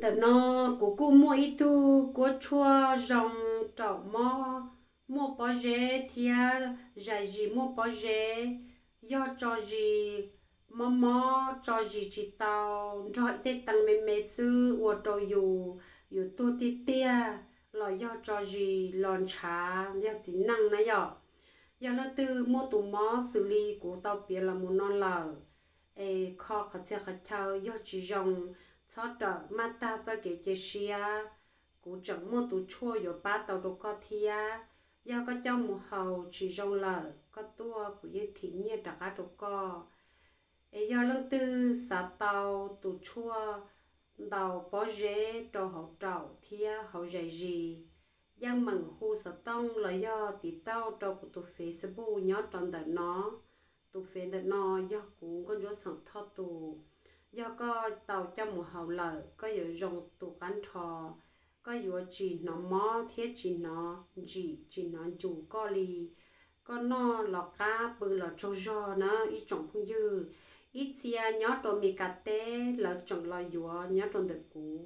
Ntawm no kuv kuj muaj ib tug kuab tshuaj zoo raum mob muaj pob zeb thiab zais zis muaj pob zeb, yog tso zis mob mob tso zis tsis tau, nrog ib tej tee me me xwb ua rau yus, yus tuag tiag tiag, los yog tso zis los ntshav yog txiv neej na yom. Yog leej twg muaj tus mob xws li kuv tau piav los mus no lawm, es kho qhov txhia qhov chaw yog tsis zoo, txhob rawm maj tag txoj kev cia siab. Kuv tseem muaj tus tshuaj yuav pab tau rau koj thiab. Yog koj coj mus haus tsis zoo lawm, koj tuaj kuv yeej thim nyiaj rov qab rau koj. Es yog leej twg xav tau tus tshuaj ntaus pob zeb rau hauv raum thiab hauv zais zis, yeej meem hu xov tooj los yog tiv tauj rau kuv tus Facebook nyob rau ntawm no. Tus fev ntawm no yog kuv Nkauj Ntsuab Xeem Thoj tus. Yog koj tau coj mus haus lawm, koj yuav zoo tu qab nrho, koj yuav tsis hnov mob thiab tsis hnov ntsim tsis hnov ncus koj li. Koj noj los qab, pw los tsaug zog na ib tsoom phooj ywg. Ib txhia nyob rau Mes Kas teb lawv tseem los yuav nyob rau ntawm kuv.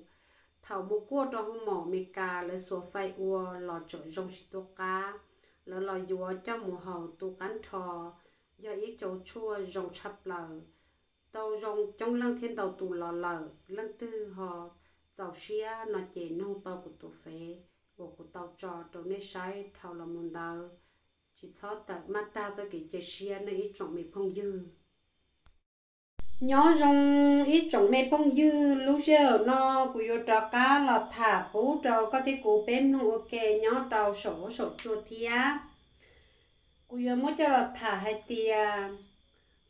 Thaum mus kuaj rau hoo maum Mes Kas lawv xuas fais ua los tseem zoo tsis tu qab, lawv los yuav coj mus haus tu qab nrho. Yog ib co tshuaj zoo tshaj plaws, tau zoo coob leej thiab ntau tus los lawm. Leej twg ho txaus siab no ces noog tau kuv tus fev uas kuv tau tso rau nej saib dhau los mus ntawd. Tsis txhob tawm maj tag txoj kev cia siab nej ib tsoom me phooj ywg. Nyob zoo ib tsoom me phooj ywg, lub sij hawm no kuv yuav rov qab los tham pub rau koj thiab kuv peb mloog ua ke nyob rau saum huab saum cua thiab. Kuv yuav muab coj los tham hais tias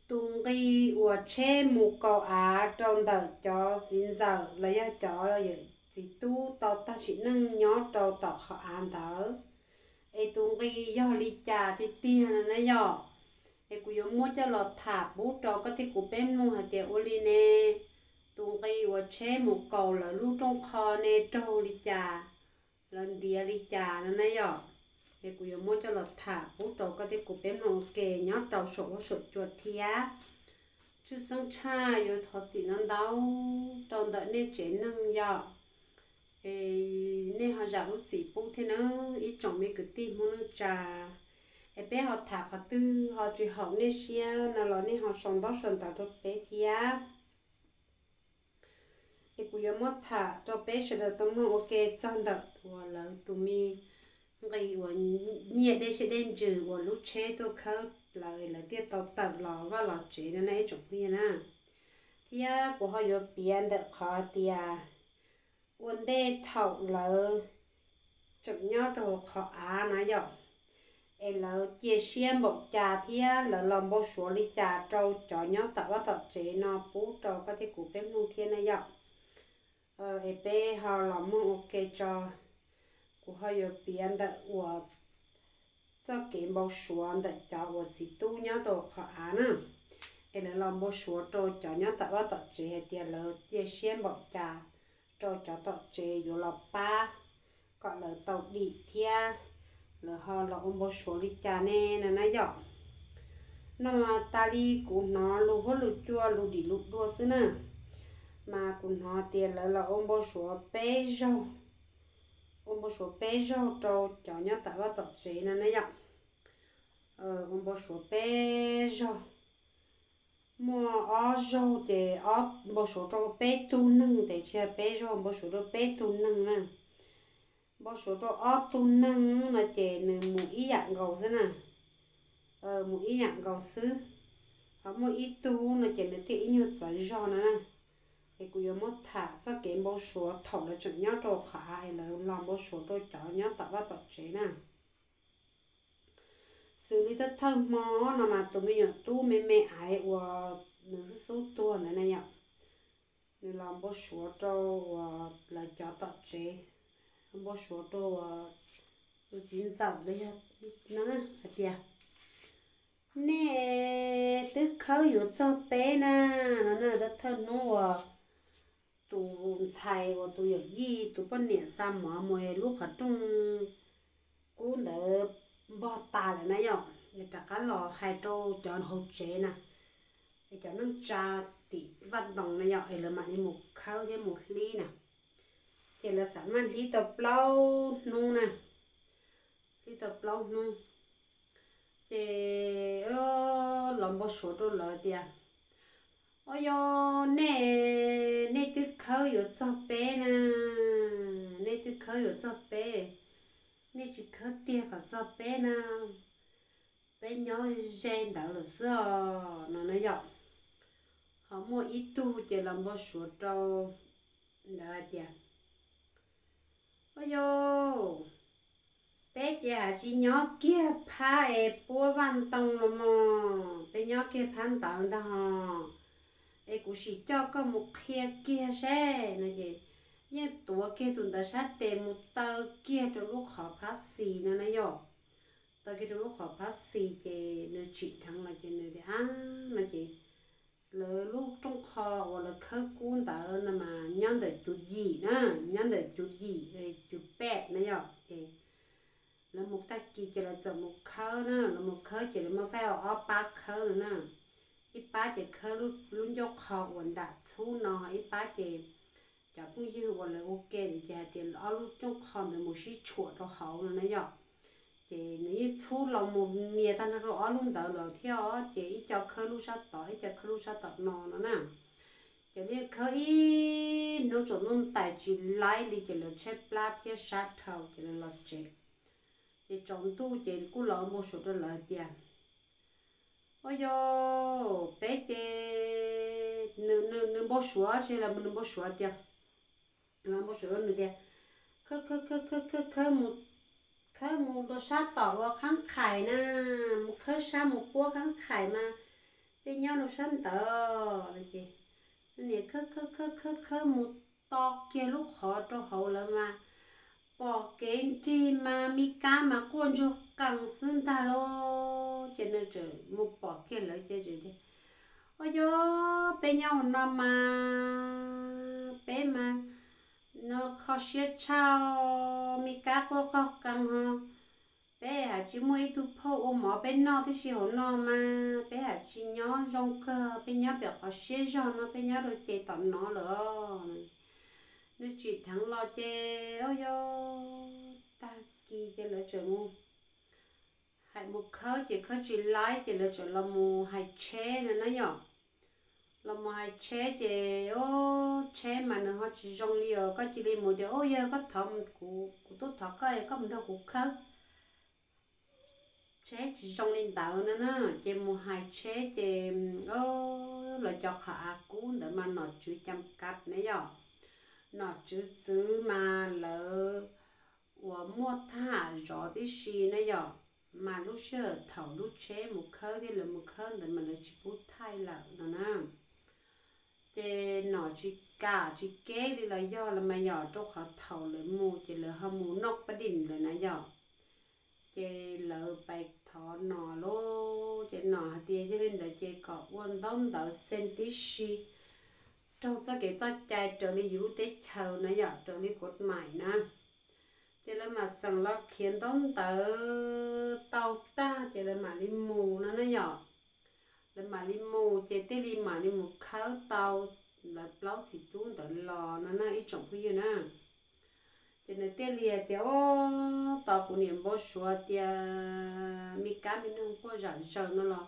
tus nqi uas tsheb mus kaus av rau ntawm cov txiv ntxawm los yog cov txiv tub tau tag sim neej nyob rau tom qhov av ntawd, es tus nqi yog li cas tiag tiag no na yom. Es kuv yuav muab coj los tham pub rau koj thiab kuv peb mloog hais tias ua li ne, tus nqi uas tsheb mus kaus lawv lub rooj qho ne raug li cas, lawv ntiav li cas no na yom. Es kuv yuav muab coj los tham pub rau koj thiab kuv peb mloog ua ke nyob rau saum huab saum cua thiab. Tshwj xeeb tshaj yuav thov txim ntau ntau rau ntawm nej tsev neeg yom. Es nej ho zam lub txim pub thiab na ib tsoom me kwv tij Hmoob neej tsa. Es peb ho tham qhov twg ho tsis haum nej siab no los nej ho sau ntaub sau ntawv rau peb thiab. Es kuv yuav muab tham rau peb sawv daws tau mloog ua ke txog ntawm uas lawv tus me nqi uas nyiaj dej siab dej ntsws uas lub tsheb tuaj khawb lawv, lawv thiaj tau tawm los vaj los tsev no na ib tsoom phooj ywg na. Thiab kuv ho yuav piav ntawm qhov tias ua ntej thaum lawv tseem nyob rau qhov av na yom, es lawv cia siab npaum cas thiab lawv los npau suav li cas rau cov nyob tom vaj tom tsev no pub rau koj thiab kuv peb mloog thiab na yom. Es peb ho los mloog ua ke tso. Kuv ho yuav piav ntawm uas txoj kev npau suav ntawm cov uas txiv tub nyob rau qhov av na, es lawv los npau suav rau cov nyob tom vaj tom tsev hais tias lawv cia siab npaum cas rau cov tom tsev yuav los pab kom lawv tau dim thiab lawv ho los ua npau suav li cas ne no na yom. No mas tas li kuv hnov lus huab lus cua lus dim lus dua xwb na, mas kuv hnov tias lawv los ua npau suav peb zaug, ua npau suav peb zaug rau cov nyob tom vaj tom tsev no na yom. Ua npau suav peb zaug, muaj ob zaug ces ob npau suav rau peb tug neeg, tes tsis yog peb zaug, npau suav rau peb tug neeg na. Npau suav rau ob tug neeg no ces nws mus ib yam nkaus xwb na, mus ib yam nkaus xwb. Ho muaj ib tug no ces nws thiaj ib nyuag txawv zog no na. Es kuv yuav muab tham txoj kev npau suav thaum lawv tseem nyob rau qhov av es lawv los npau suav rau cov nyob tom vaj tom tsev na. Xws li thawj thawj hmo no mas tus me nyuam tub me me aiv uas nws xub xub tuag ntawd na yom, nws los npau suav rau uas lawv cov tom tsev, npau suav rau uas tus txiv ntxawm los yog no hais tias, nej twb khawb yuav txog peb na, no na. Thawj hnub uas tus ntxhais uas tus yawm yij tus poj niam xa mov mus lub qhov rooj qub ntawd npog tas lawm na yom, es rov qab los hais rau cov hauv tsev na, es cov neej tsa tim vaj ntoos na yom, es lawv mam li mus khawb thiab mus hlib na. Ces lawv xav maj hlib tau plaub hnub na, hlib tau plaub hnub. Ces los npau suav rau lawv tias, Ua yog nej, nej twb khawb yuav txog peb na, nej twb khawb yuav txog peb, nej tsis khawb tiag kom txog peb na, peb nyob ze ntawd lawm xwb os no na yom. Ho muaj ib tug ces los npau suav rau lawv hais tias, Ua yog peb ces has tsis nyob kiag phab es puab vaj ntoo los mog, peb nyob kiag phab ntawd ntag hos, es kuv sim coj koj mus qhia kiag seb no. Ces yeej tuav kiag tus ntawd sab tes mus taw kiag rau lub qhov phab xis no na yom, taw kiag rau lub qhov phab xis ces nws tsim dheev los ces nws tias, Ab no ces lawv lub rooj qho uas lawv khawb kub ntawd no mas nyob ntawm cuv yim na, nyob ntawm cuv yim, cuv peb na yom. Ces lawv mus tag kis ces lawv txawm mus khawb na, lawv mus khawb ces lawv muaj faib ob pab khawb no na. Ib pab ces khawb lub ncauj qho uas nram txhub no, ib pab ces cov phooj ywg uas lawv ua ke ntawd ces hais tias ob lub ncauj qho ntawd mus sib tshuam rau hauv no na yom. Ces nws yeej txhub los mus nias tag nrho rau ob lub ntawd lawm thiab os, ces ib co khawb lub sab tod, ib co khawb lub sab tom no no na. Ces lawv yeej khawb ib hnub tsaus ntuj ntais tsis laib li ces lawv tshaib plab thiab sab dhau ces lawv los tsev. Ces tsaus ntuj ces kuj los npau suav rau lawv tias, Ua yog peb ces, nws npau suav tsis los nws npau suav tias, npau suav rau nws tias, Khawb khawb khawb khawb khawb khawb mus, khawb mus rau sab tom ua qhaab qhais na, mus khawb sab mus puab qhaab qhais mas peb nyob rau sab ntawd no. Ces niam khawb khawb khawb khawb khawb mus to kiag lub qhov rau hauv lawv mas pom kev nrig mas me kab mas quaj ntsuag qees xwb ntag lauj. Ces nws txawm mus pom kiag lawv ces tias, Ua yog peb nyob hauv no mas peb mas no kho siab tshaj, me kab quaj qees ho, peb has tsis muaj ib tug phauj ua mov peb noj tib si hauv no mas peb has tsis nyob zoo kawg, peb nyob pem qhov siab zog no, peb nyob rau ces tom no lawm. Nws tsim dheev los ces ua yog tag kis ces lawv txawm mus, hais mus khawb ces khawb tsis laib ces lawv txawm los mus hais tsheb no na yom. Los mus hais tsheb ces, Ub, tsheb mas nws ho tsis zoo li os, koj cia li mus tias, Ub, yog koj thov kuv, kuv tuaj thov koj, koj mus nrog kuv khawb. Tsheb tsis zoo li ntawd no na. Ces mus hais tsheb ces, o, lawv cov qhov av kub ntawd mas nom tswv cam kav na yom, nom tswv txwv mas lawv uas muaj thaj zov tib si na yom, mas lub sij hawm thaum lub tsheb mus khawb thiab lawv mus khawb ntawd mas lawv tsis pub thaij lawm no na. Ces nom tsis kam tsis keb li los yog los mas yom, rau qhov thaum lawv mus ces lawv ho mus noj pab dim lawm na yom. Ces lawv pais thov nom lauj, ces nom hais tias yog li ntawd ces kom ua ntaub ntawv xees tib si, raug txoj kev txoj cai raws li yus lub teb chaws na yom, raws li kuv maim na. Ces lawv mam xeem los khiav ntaub ntawv tau tag ces lawv mam li mus no na yom. Lawv mam li mus ces thiaj li mam li mus khawb tau lawv plaub txiv tub ntawd los no na ib tsoom phooj ywg na. Ces nws thiaj li hais tias, Ub, tos kuv niam npau suav tias me kab me noog quaj zom zaws no los,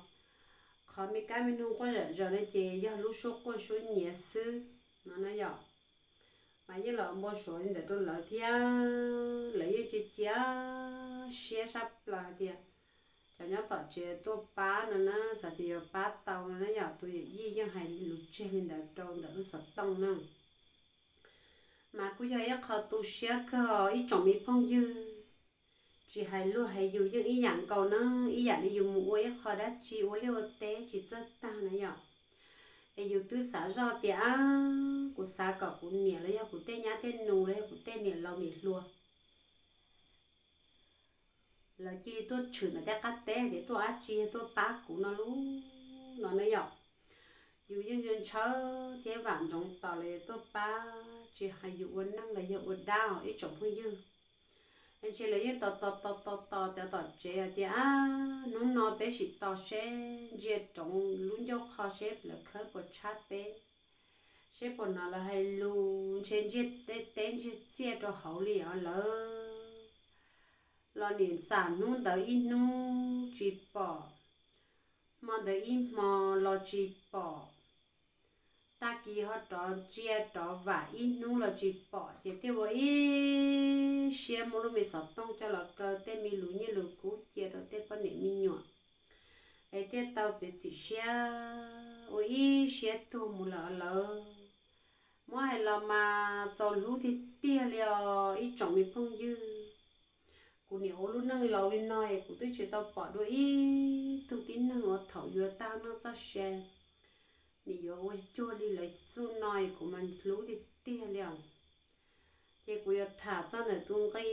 qhov me kab me noog quaj zom zaws no ces yog lub suab quaj suab nyiav xwb no na yom. Mas yeej los npau suav li ntawd rau lawv thiab, lawv yeej cia cia siab sab plaws tias cov nyob tom tsev tuaj pab no na, xav tias yuav pab tau no na yom, tus yawm yij yeej hais lus tseg li ntawd rau ntawm lub xov tooj na. Mas kuj yog ib qho tu siab kawg ib tsoom me phooj ywg, tsis hais luag hais yus yeej ib yam nkaus na, ib yam li yus mus ua ib qho dab tsi ua liaj ua teb tsis txawj tag na yom, es yus twb xav zoj tias, Ab, kuv xav kom kuv niam los yog kuv tej nyab tej nus los yog kuv tej niam laus niam hluas lawv cia li tuaj tshwm ntawm tej qab teb tias tuaj dab tsi tuaj pab kuv no lub no na yom. Yus yeej ntshaw thiab vam ntsoov tos lawv yuav tuaj pab, tsis hais yus ua neej los yog ua dab os ib tsoom phooj ywg. Ntshe lawv yeej tos tos tos tos tos cov tom tsev hais tias, Ab, hnub no peb sim tos seb ntsia roov lub ncauj qho seb lawv khawb puas tshab peb. Seb puas hnov lawv hais lus ntshe ntsiag teb ntsiag txiaj rau hauv li os lawv. Los nim xam hnub ntawd ib hnub tsis pom, hmo ntawd ib hmo los tsis pom, tag kis ho rov ntsia rov vam ib hnub los tsis pom, ces thiaj ua ib siab muab lub me xov tooj coj los kaw tej me lus nyiaj lus kub cia rau tej poj niam me nyuam, es thiaj tau txiav txim siab ua ib siab tuag mus lawm lawv. Muab hais los mas txaus hlub tiag tiag li os ib tsoom me phooj ywg. Kuv niam ua lub neej laus li no es kuv twb tsis tau pom dua ib tug tib neeg uas thaum yuav tag noj txoj sia nim yuav ua cuag li lawv txuj no es kuv mas hlub tiag tiag li os. Ces kuv yuav tham txog ntawm tus nqi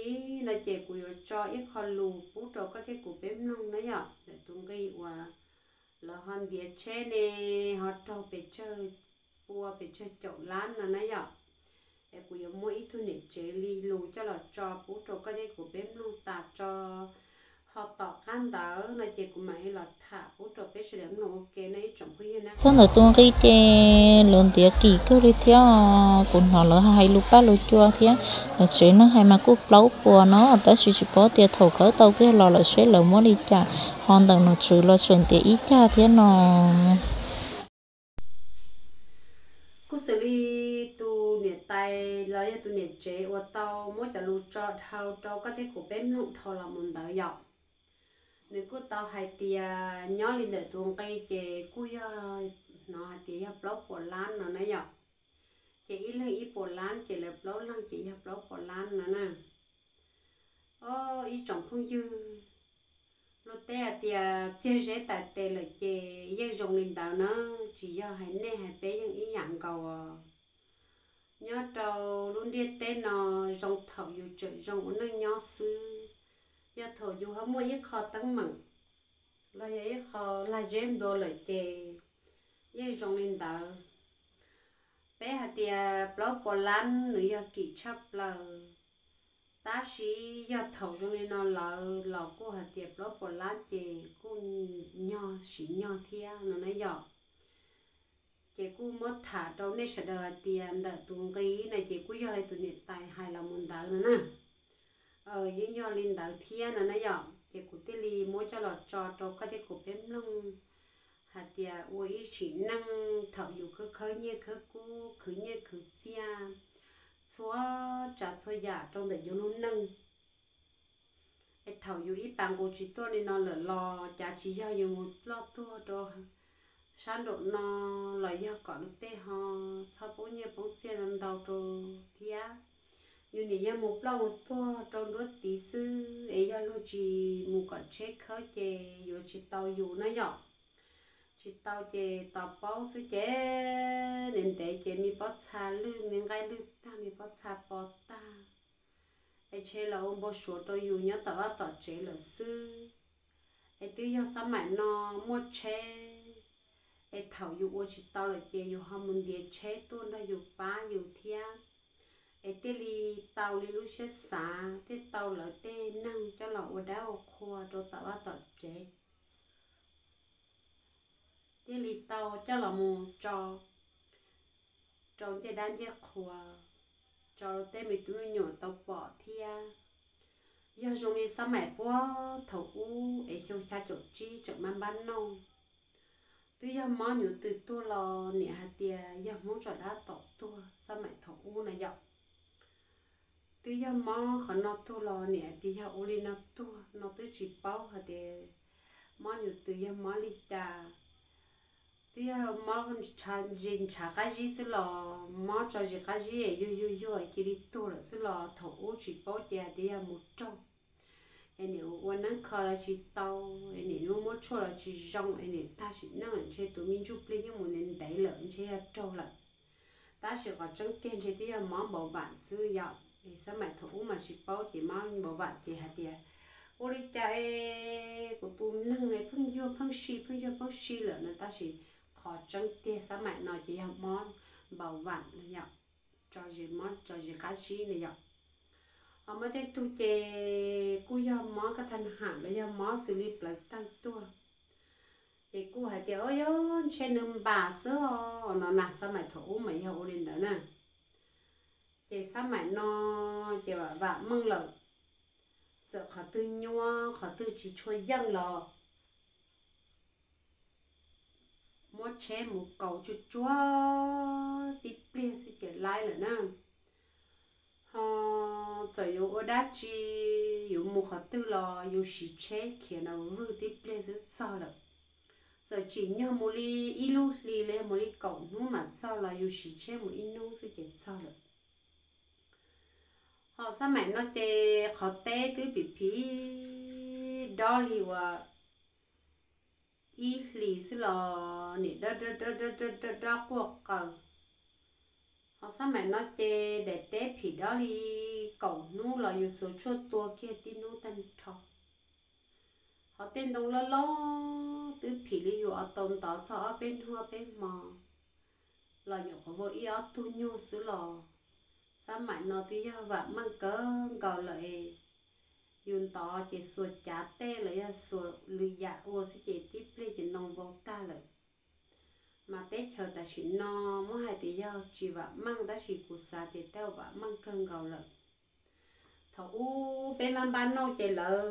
no ces kuv yuav tso ib qho lus pub rau koj thiab kuv peb mloog na yom, ntawm tus nqi uas lawv ho ntiav tsheb ne, ho raug pes tsawg pua pes tsawg caum lab no na yom. Es kuv yuav muab ib tug niam tsev li lus coj los tso pub rau koj thiab kuv peb mloog tas tso, ho tom qab ntawd no ces kuv mam li los tham pub rau peb sawv daws mloog ua ke no ib tsoom phooj ywg na. Txog ntawm tus nqi ces lawv ntiav kim kawg li thiab, kuv hnov lawv hais lus paj lus cua thiab. Lawv tsev neeg hais mas kuj plaub puas no tab sis tsis paub tias thaum khawb tau kiag los lawm seb lawv muab li cas, ho ntawm nom tswv los tseem ntiav ib cag thiab no. Kuj xws li tus niam tais los yog tus niam tsev uas tau muab cov lus tso dhau rau koj thiab kuv peb mloog dhau los mus ntawd yom, nws kuj tau hais tias nyob li ntawm tus nqi ces kuj yog, hnov hais tias yog plaub puas lab no na yom. Ces ib leeg ib puas lab ces lawv plaub leeg ces yog plaub puas lab no na. Os ib tsoom phooj ywg, luag teb hais tias txiag zeb tais tes lawm ces yeej zoo li ntawd na, tsis yog hais nej hais peb yeej ib yam nkaus os. Nyob rau lub ntiaj teb no zoo thaum yus tseem zoo ua neej nyob xwb, yog thaum yus ho muaj ib qho teeb meem los yog ib qho lag zeb nplua lawm ces yeej zoo li ntawd. Peb hais tias plaub puas lab nws yog kim tshaj plaws, tab sis yog thaum zoo li no lawm los kuj hais tias plaub puas lab ces kuj nyog sim nyog thiab no na yom. Ces kuj muab tham rau nej sawv daws hais tias ntawm tus nqi na ces kuj yog li tus niam tais hais los mus ntawd no na. Yeej yog li ntawd thiab no na yom, ces kuv thiaj li muab coj los tso rau koj thiab kuv peb mloog hais tias ua ib sim neej thaum yus khawb khawb nyiaj khawb kub khwv nyiaj khwv txiaj txhua tsav txhua yam rau ntawm yus lub neej. Es thaum yus ib pas nqus tsis tuaj li no lawm los cas tsis yog yus mus ploj tuag rau sab nraum no los yog kom luag tej ho txhob poob nyiaj poob txiaj ntau rau thiab. Yus nim yog mus ploj mus tuag rau nruab tiv xwb es yog luag tsis mus kom tsheb khawb ces yuav tsis tau yus na yom. Tsis tau ces tos paub xwb ces ntev ntev ces me pob txha lwj me nqaij lwj tag me pob txha po tag, es ntshe los ua npau suav rau yus nyob tom vaj tom tsev lawm xwb. Es twb yog xab maim no muaj tsheb, es thaum yus ua tsis tau lawm ces yus ho mus ntiav tsheb tuaj nrog yus pab yus thiab, es thiaj li tau li lub siab xav thiaj tau lawv tej neeg coj los ua dab ua qhua rau tom vaj tom tsev, thiaj li tau coj los mus tso rau ncej dab ncej qhua, tso rau tej me tub me nyuam tau pom thiab. Yog zoo li xab maim puag thaum ub es xyoo xya caum tsib tseem maj npab nauj, twb yog mob nyuv tws tuag los niam hais tias yog Hmoob tso dab tom tuag xab maim thaum ub na yom. Twb yog mob qhov no tuag los niam hais tias yog ua li no tuag no twb tsis paub hais tias mob nyuv tws yog mob li cas. Twb yog mob ntsis ntshav qab zib xwb los mob tso zis qab zib yuag yuag yuag cia li tuag lawm xwb los thaum ub tsis paub ces hais tias yog mus raug, es niam ua neeb kho los tsis tau, es niam muab muab tshuaj los tsis zoo, es niam tag sim neej lawm ntshe tus me ntsuj plig yeej mus ntev ntev lawm ntshe yog raug lawm. Tab sis qhov tseeb tiag ntshe twb yog mob npau vam xwb yom. Es xab maim thaum ub mas tsis paub ces mob npau vam ces hais tias ua li cas es kuv tus neeg es pheej yuag pheej si pheej yuag pheej si lawm no, tab sis qhov tseeb tiag xab maim no ces yog mob npau vam no yom, tso zis mob tso zis qab zib no yom. Ho muaj tej tug ces kuj yog mob kaj tag ham los yog mob xws li plawv tawg tuag. Ces kuj hais tias, o, yog ntshe nws npam xwb os no na. Xab maim thaum ub mas yog ua li ntawd na. Ces xab maim no ces vam meej lawm, txawm qhov twg nyuaj qhov twg tsis tshua yeej los muab tsheb mus kaus tsuag tsuag tib pliag xwb ces laib lawm na. Ho txawm yuav ua dab tsi, yuav mus qhov twg los yus siv tsheb khiav no vwg tib pliag xwb txog lawm. Txawm tsim nyog mus li ib lub hlis los yog mus li kaum hnub mam txog los yus siv tsheb mus ib hnub xwb ces txog lawm. Ho xab maim no ces qhov teb twb phim phim dob li uas ib hlis xwb los nim dob dob dob dob dob quaj qaws. Ho xab maim no ces daim teb phim dob li kaum hnub los yus xuas tshuaj tua kiag tib hnub tag nrho. Ho tej ntoo loj loj twb phim li yus ua tau ntov txog ob peb hnub ob peb hmo los nyuam qhuav vau ib ob tug nyuag xwb los. Xab maim no twb yog vam meej kawg nkaus lawm es yus ntov ces xuas cav tej los yog xuas lwm yam ua xwb ces tib pliag ces ntoo vau tag lawm. Mas teb chaws tam sim no muab hais tias yog tsis vam meej tab sis kuv xav tias tej vam meej kawg nkaus lawm. Thaum ub peb maj npaj noj ces lawv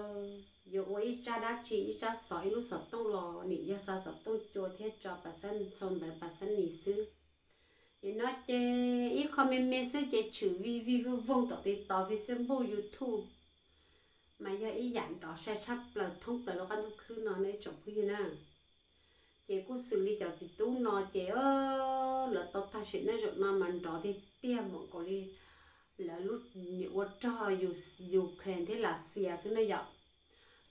yuav ua ib tsab dab tsi ib tsab xov ib lub xov tooj los nim yog xa xov tooj cua thiab tso pas xab ntxhoo ntawv pas xab nis xwb. Nim no ces ib qho me me xwb ces tshwm vij vij voog voog tom TikTok, Facebook, YouTube, mas yog ib yam nrov sai tshaj plaws thoob plaws lub qab ntuj khwb no nej tsoom phooj ywg na. Ces kuj xws li cov txiv tub no ces lawv tau tag sim neej zaum no mas nrov tiag tiag npaum nkaus li lawv lub nim ua rog Ukraine thiab Lav Xias xwb na yom.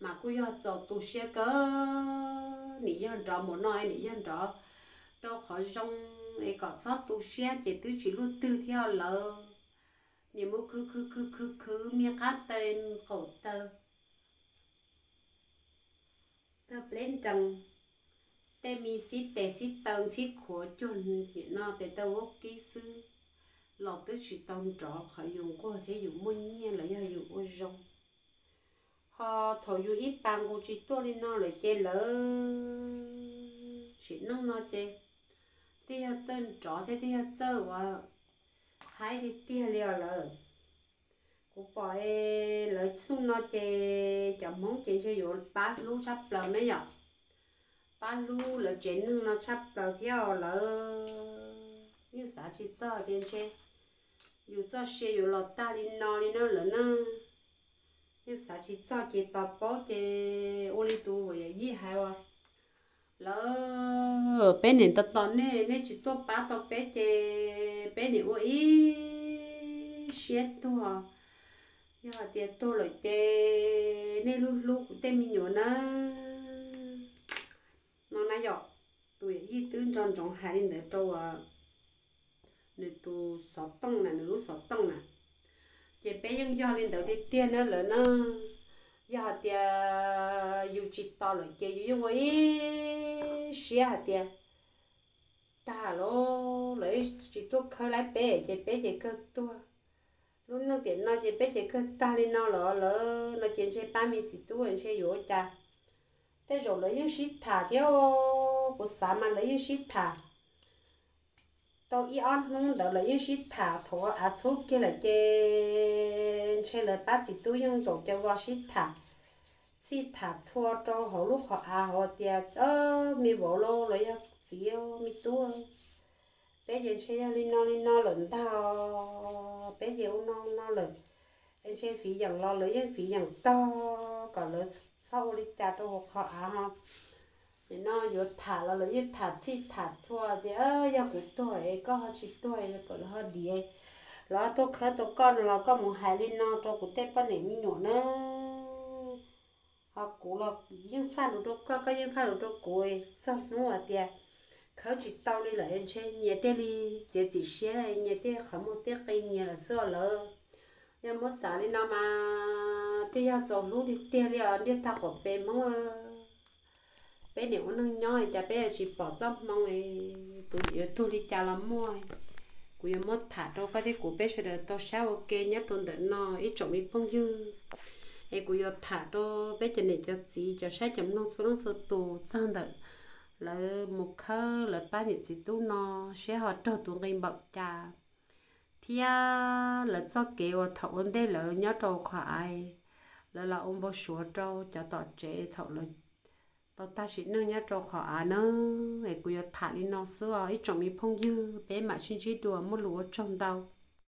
Mas kuj yog txaus tu siab kawg, nim yog nrov npaum no nim yog nrov rau qhov zoo es kom txhob tu siab ces twb tsis luaj twg thiab lawv nim mus khwv khwv khwv khwv khwv me qab taw qaum taw tag pleb nrees, tej me xib tes xib taw ntxhib khuav cuag nim no tes taw vaub kib xwb los twb tsis tau nrov qhov yus nquag thiab yus muaj nyiaj los yog yus ua zoo. Ho thaum yus ib pas nqus tsis tuaj li no lawm ces lawv sim neej no ces twb yog txawj nrov thiab twb yog txawj ua haib tiag tiag li os lawm. Kuv pom lawv txuj no ces cov Hmoob ces ntshe yuav pab hlub tshaj plaws na yom. Pab hlub lawv tsev neeg no tshaj plaws thiab os lawv. Yeej xav tsis txog tias ntshe yus txoj sia yuav los tag li no li na lawm na. Yeej xav tsis txog ces tos paub ces ua li tus uas yawm yij hais uas lawv, peb niam tos tos nej, nej tsis tuaj pab tau peb ces peb niam ua ib siab tuag. Yog hais tias tuag lawm ces nej hlub hlub kuv tej me nyuam na. No na yom, tus yawm yij twb nco ntsoov hais li ntawd rau nws tus xov tooj na, nws lub xov tooj na. Ces peb yeej yog li ntawd tiag tiag na lawm na. Yog hais tias yus tsis tos lawm ces yus yeej ua ib siab hais tias tag lawm, lawv tsis tuaj khawb laib peb ces peb ces kawg tuag. Lub neej tiam no ces peb ces kawg tag li no los lawm no ces ntshe pab me txiv tub ntshe yuav ua cas. Tej zaum lawv yeej sib tham thiab, kuv xav mas lawv yeej sib tham tau ib ob hnub ntawd lawv yeej sib tham, thaum av txhub kiag lawm ces ntshe lawv pab txiv tub yeej zaum cav vos sib tham, txhij tham txhua rau hauv lub qhov av hauv tias, me vauv los los yog txiv me tub, peb ces ntshe yog li no li no lawm ntag, peb ces ua no no lawm, es ntshe fiv yeem los lawv yeej fiv yeem tog kom lawv txhob ua li cas rau hauv qhov av ho. Nim no yuav tham los lawv yeej tham txhij tham txhua tias yog kuv tuag es koj ho tsis tuag kom lawv ho diav, lawv ho tuaj khawb tau koj no los koj mus hais li no rau kuv tej poj niam me nyuam na. Ho kuv los yeej faj lus rau koj, koj yeej faj lus rau kuv, txog hnub hais tias khawb tsis tau li lawm ntshe nyias thiaj li txiav txim siab, nyias thiaj qhov muag thiaj qi nyias lawm xwb lawm. Yog muab xav li no mas thiaj yog txaus hlub tiag tiag li os ntiaj tag qaum pem Hmoob. Peb niam ua neej nyob cas peb yuav tsis pom txoj hmoo, tus yuav tuag li cas los muaj. Kuv yuav muab tham rau koj thiab kuv peb sawv daws tau saib ua ke nyob rau ntawm no ib tsoom me phooj ywg. Es kuv yuav tham rau peb cov niam cov txiv cov saib cov mloog txhua leej txhua tus txog ntawm lawv mus khawb lawv pab niam txiv tub no, seb ho raug tus nqi npaum cas, thiab lawv txoj kev uas thaum ua ntej lawv nyob rau qhov av, lawv los ua npau suav rau cov tom tsev thaum lawv tau tag sim neej nyob rau qhov av na. Es kuv yuav tham li no xwb os ib tsoom me phooj ywg, peb mam sib ntsib dua, muaj lus ua tsaug ntau.